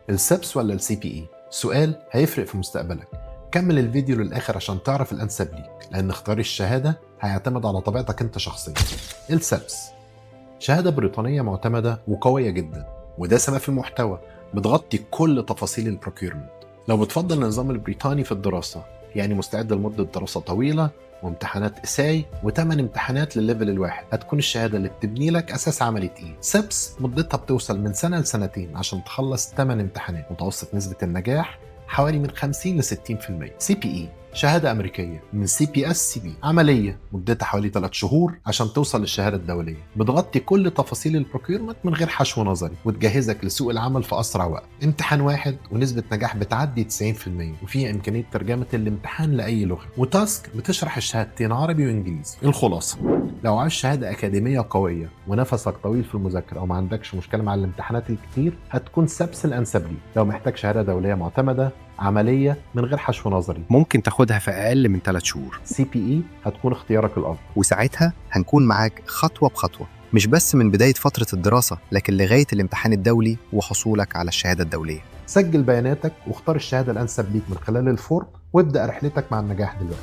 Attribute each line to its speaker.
Speaker 1: ال CEPS ولا ال CPE؟ سؤال هيفرق في مستقبلك. كمل الفيديو للآخر عشان تعرف الأنسب ليك، لأن اختيار الشهادة هيعتمد على طبيعتك أنت شخصيا. ال CEPS شهادة بريطانية معتمدة وقوية جدا ودسمة في المحتوى، بتغطي كل تفاصيل ال procurement. لو بتفضل النظام البريطاني في الدراسة، يعني مستعد لمدة دراسة طويلة وامتحانات essay وثمان امتحانات للل level الواحد، هتكون الشهادة اللي بتبني لك اساس عملي تقيل. CEPS مدتها بتوصل من سنة لسنتين عشان تخلص 8 امتحانات، متوسط نسبه النجاح حوالي من 50 ل 60%. CPE شهادة أمريكية من CPSCP، عملية مدتها حوالي 3 شهور عشان توصل للشهادة الدولية، بتغطي كل تفاصيل ال procurement من غير حشو نظري وتجهزك لسوق العمل في أسرع وقت. امتحان واحد ونسبة نجاح بتعدي 90%، وفيها إمكانية ترجمة الامتحان لأي لغة، و task بتشرح الشهادتين عربي وإنجليزي. الخلاصة، لو عايز شهادة أكاديمية قوية ونفسك طويل في المذاكرة وما عندكش مشكلة مع الامتحانات الكتير، هتكون CEPS الأنسب ليك. لو محتاج شهادة دولية معتمدة عملية من غير حشو نظري،
Speaker 2: ممكن تاخدها في أقل من 3 شهور.
Speaker 1: CPE هتكون اختيارك الأفضل.
Speaker 3: وساعتها هنكون معاك خطوة بخطوة، مش بس من بداية فترة الدراسة، لكن لغاية الامتحان الدولي وحصولك على الشهادة الدولية.
Speaker 1: سجل بياناتك واختار الشهادة الأنسب ليك من خلال ال form، وابدأ رحلتك مع النجاح دلوقتي.